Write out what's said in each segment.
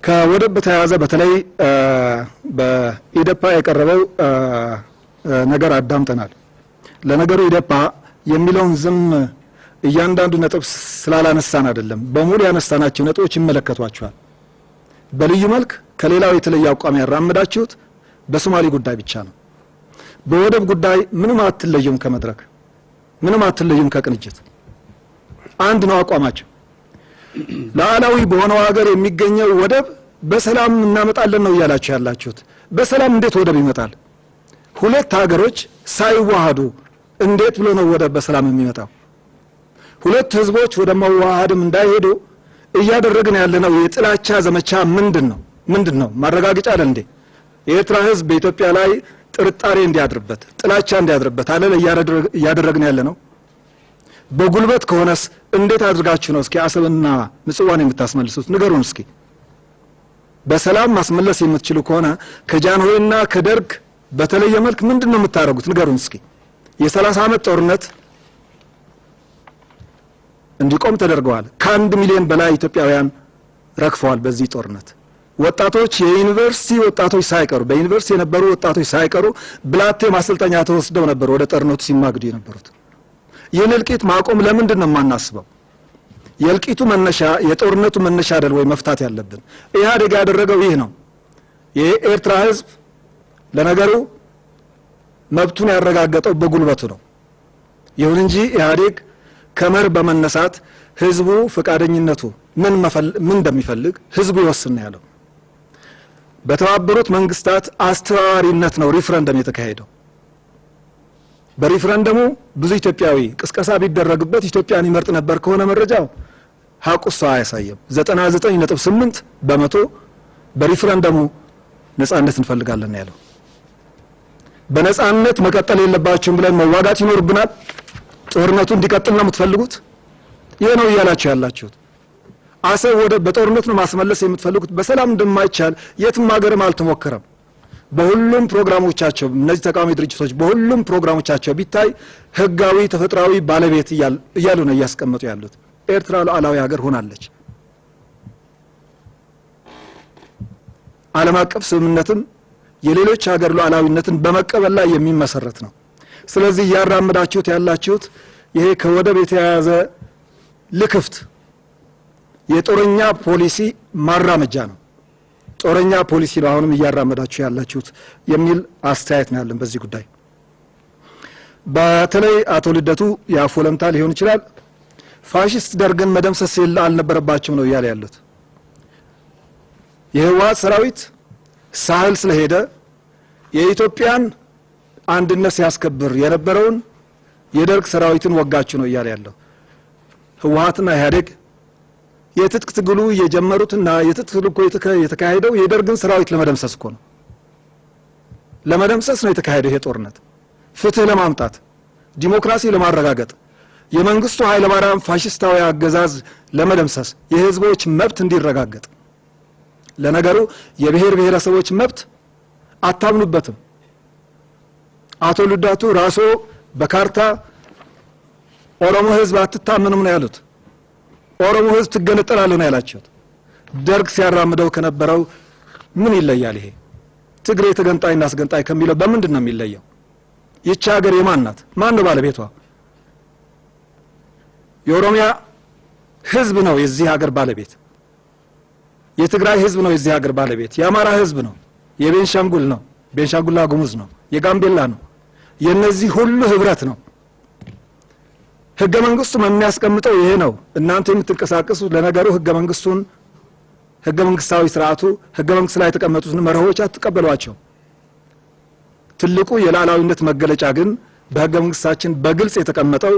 ከወደብ በተያያዘ በተለይ በኢደፓ የቀረበው ነገር አዳምጠናል። ለነገሩ ኢደፓ የሚለውን ዝም እያንዳንዱ ነጥብ ስላላነሳን አይደለም፣ በሙሉ ያነሳናቸው ነጥቦች ይመለከቷቸዋል። በልዩ መልክ ከሌላው የተለየ አቋም ያራምዳችሁት በሶማሌ ጉዳይ ብቻ ነው። በወደብ ጉዳይ ምንም አትለዩም ከመድረክ፣ ምንም አትለዩም ከቅንጅት። አንድ ነው አቋማቸው። ሉዓላዊ በሆነው ሀገር የሚገኘው ወደብ በሰላም እናመጣለን ነው እያላችሁ ያላችሁት። በሰላም እንዴት ወደብ ይመጣል? ሁለት ሀገሮች ሳይዋሃዱ እንዴት ብሎ ነው ወደብ በሰላም የሚመጣው? ሁለት ህዝቦች ወደ መዋሃድም እንዳይሄዱ እያደረግን ያለነው የጥላቻ ዘመቻ ምንድን ነው? ምንድን ነው ማረጋገጫ አለ እንዴ? የኤርትራ ህዝብ በኢትዮጵያ ላይ ጥርጣሬ እንዲያድርበት፣ ጥላቻ እንዲያድርበት አለ እያደረግን ያለ ነው። በጉልበት ከሆነስ እንዴት አድርጋችሁ ነው እስኪ አሰብና ምጽዋን የምታስመልሱት? ንገሩን እስኪ። በሰላም ማስመለስ የምትችሉ ከሆነ ከጃንሆይና ከደርግ በተለየ መልክ ምንድን ነው የምታደርጉት? ንገሩን እስኪ። የ30 ዓመት ጦርነት እንዲቆም ተደርገዋል። ከ1 ሚሊዮን በላይ ኢትዮጵያውያን ረግፈዋል በዚህ ጦርነት። ወጣቶች፣ የዩኒቨርሲቲ ወጣቶች ሳይቀሩ፣ በዩኒቨርሲቲ የነበሩ ወጣቶች ሳይቀሩ ብላቴ ማሰልጠኛ ተወስደው ነበር ወደ ጦርነቱ ሲማግዱ የነበሩት። ይህን እልቂት ማቆም ለምንድን ነው የማናስበው? የእልቂቱ መነሻ የጦርነቱ መነሻ አይደል ወይ መፍታት ያለብን? ኢህአዴግ ያደረገው ይህ ነው። የኤርትራ ህዝብ ለነገሩ መብቱን ያረጋገጠው በጉልበቱ ነው። ይሁን እንጂ ኢህአዴግ ከመርህ በመነሳት ህዝቡ ፈቃደኝነቱ ምን እንደሚፈልግ ህዝቡ ይወስን ነው ያለው። በተባበሩት መንግስታት አስተባባሪነት ነው ሪፍረንደም የተካሄደው። በሪፍረንደሙ ብዙ ኢትዮጵያዊ ቅስቀሳ ቢደረግበት ኢትዮጵያን ይመርጥ ነበር ከሆነ መረጃው ሀቁ እሷ አያሳየም። 99.8% በሪፍረንደሙ ነጻነት እንፈልጋለን ያለው። በነጻነት መቀጠል የለባቸውም ብለን መዋጋት ይኖርብናል። ጦርነቱ እንዲቀጥል ነው የምትፈልጉት? ይህ ነው እያላችሁ ያላችሁት። አሰብ ወደ በጦርነት ነው ማስመለስ የምትፈልጉት። በሰላም እንደማይቻል የትም ሀገርም አልተሞከረም። በሁሉም ፕሮግራሞቻቸው እነዚህ ተቃዋሚ ድርጅቶች በሁሉም ፕሮግራሞቻቸው ቢታይ ህጋዊ ተፈጥሯዊ ባለቤት እያሉ ነው እያስቀመጡ ያሉት። ኤርትራ ሉዓላዊ ሀገር ሆናለች። ዓለም አቀፍ ስምምነትም የሌሎች ሀገር ሉዓላዊነትን በመቀበል ላይ የሚመሰረት ነው። ስለዚህ እያራመዳችሁት ያላችሁት ይሄ ከወደብ የተያያዘ ልክፍት የጦረኛ ፖሊሲ ማራመጃ ነው። ጦረኛ ፖሊሲ ነው አሁንም እያራመዳችሁ ያላችሁት የሚል አስተያየት ነው ያለን በዚህ ጉዳይ። በተለይ አቶ ልደቱ የአፍ ወለምታ ሊሆን ይችላል፣ ፋሽስት ደርግን መደምሰስ አልነበረባቸውም ነው እያለ ያሉት። የህወሓት ሰራዊት ሳህል ስለሄደ የኢትዮጵያን አንድነት ሲያስከብር የነበረውን የደርግ ሰራዊትን ወጋችሁ ነው እያለ ያለው። ህወሓትና ኢህአዴግ የትጥቅ ትግሉ የጀመሩትና የትጥቅ ትግሉ እኮ የተካሄደው የደርግን ሰራዊት ለመደምሰስ እኮ ነው። ለመደምሰስ ነው የተካሄደው ይሄ ጦርነት፣ ፍትህ ለማምጣት፣ ዲሞክራሲ ለማረጋገጥ፣ የመንግስቱ ኃይለማርያም ፋሽስታዊ አገዛዝ ለመደምሰስ፣ የህዝቦች መብት እንዲረጋገጥ። ለነገሩ የብሔር ብሔረሰቦች መብት አታምኑበትም። አቶ ልደቱ ራስዎ በካርታ ኦሮሞ ህዝብ አትታመኑም ነው ያሉት። ኦሮሞ ህዝብ ትገነጠላለህ ነው ያላችሁት። ደርግ ሲያራምደው ከነበረው ምን ይለያል ይሄ? ትግሬ ተገንጣይና አስገንጣይ ከሚለው በምንድን ነው የሚለየው? ይቺ ሀገር የማን ናት? ማን ነው ባለቤቷ? የኦሮሚያ ህዝብ ነው የዚህ ሀገር ባለቤት። የትግራይ ህዝብ ነው የዚህ ሀገር ባለቤት። የአማራ ህዝብ ነው። የቤንሻንጉል ነው። ቤንሻንጉልና ጉሙዝ ነው። የጋምቤላ ነው። የነዚህ ሁሉ ህብረት ነው። ህገ መንግስቱም የሚያስቀምጠው ይሄ ነው። እናንተ የምትንቀሳቀሱት ለነገሩ ህገ መንግስቱን፣ ህገ መንግስታዊ ስርዓቱ፣ ህገ መንግስት ላይ የተቀመጡትን መርሆች አትቀበሏቸው። ትልቁ የሉዓላዊነት መገለጫ ግን በህገ መንግስታችን በግልጽ የተቀመጠው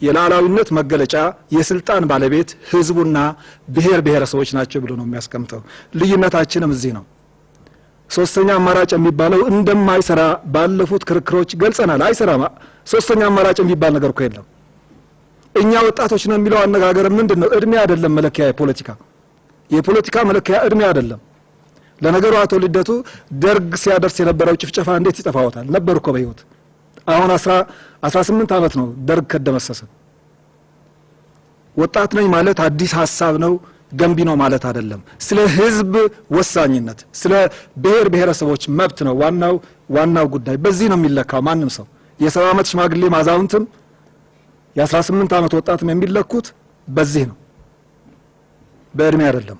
የሉዓላዊነት መገለጫ የስልጣን ባለቤት ህዝቡና ብሔር ብሔረሰቦች ናቸው ብሎ ነው የሚያስቀምጠው። ልዩነታችንም እዚህ ነው። ሶስተኛ አማራጭ የሚባለው እንደማይሰራ ባለፉት ክርክሮች ገልጸናል። አይሰራም። ሶስተኛ አማራጭ የሚባል ነገር እኮ የለም። እኛ ወጣቶች ነው የሚለው አነጋገር ምንድን ነው? እድሜ አይደለም መለኪያ። የፖለቲካ መለኪያ እድሜ አይደለም። ለነገሩ አቶ ልደቱ ደርግ ሲያደርስ የነበረው ጭፍጨፋ እንዴት ይጠፋዎታል? ነበር እኮ በህይወት። አሁን 18 ዓመት ነው ደርግ ከደመሰሰ። ወጣት ነኝ ማለት አዲስ ሀሳብ ነው ገንቢ ነው ማለት አይደለም። ስለ ህዝብ ወሳኝነት፣ ስለ ብሔር ብሔረሰቦች መብት ነው ዋናው ጉዳይ። በዚህ ነው የሚለካው። ማንም ሰው የ70 ዓመት ሽማግሌ ማዛውንትም የ18 ዓመት ወጣትም የሚለኩት በዚህ ነው፣ በእድሜ አይደለም።